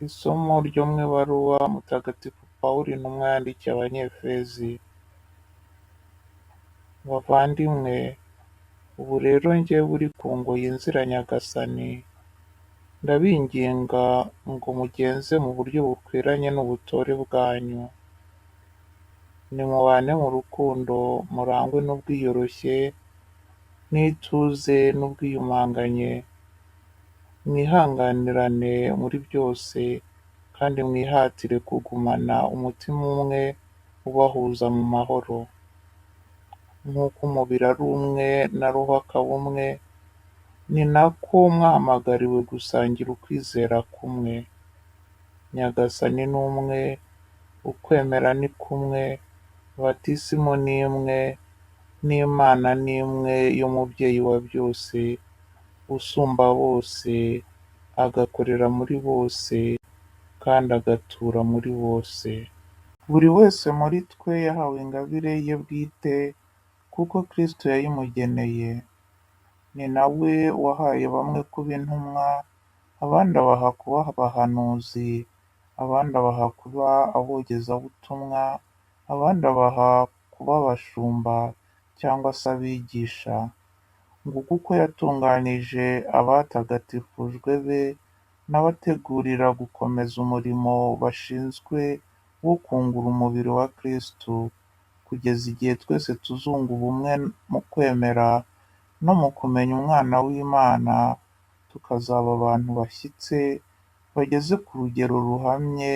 Isomo ryo mu ibaruwa Mutagatifu Pawulo intumwa yandikiye Abanyefezi. Bavandimwe, ubu rero njyewe uri ku ngoyi nzira Nyagasani, ndabinginga ngo mugenze mu buryo bukwiranye n'ubutore bwanyu. Nimubane mu rukundo, murangwe n'ubwiyoroshye, n'ituze n'ubwiyumanganye, mwihanganirane muri byose kandi mwihatire kugumana umutima umwe ubahuza mu mahoro. Nk'uko umubiri ari umwe na roho akaba umwe, ni nako mwahamagariwe gusangira ukwizera kumwe. Nyagasani ni umwe, ukwemera ni kumwe, batisimu ni imwe, n'Imana ni imwe y'Umubyeyi wa byose, usumba bose, agakorera muri bose, kandi agatura muri bose. Buri wese muri twe yahawe ingabire ye bwite kuko Kristu yayimugeneye. Ni na we wahaye bamwe kuba intumwa, abandi abaha kuba abahanuzi, abandi abaha kuba abogezabutumwa, abandi abaha kuba abashumba cyangwa se abigisha. Nguko uko yatunganije abatagatifujwe be n'abategurira gukomeza umurimo bashinzwe wo kungura umubiri wa Kristu, kugeza igihe twese tuzunga ubumwe mu kwemera no mu kumenya Umwana w'Imana, tukazaba abantu bashyitse, bageze ku rugero ruhamye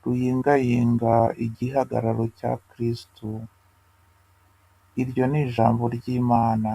ruyingayinga igihagararo cya Kristu. Iryo ni ijambo ry'Imana.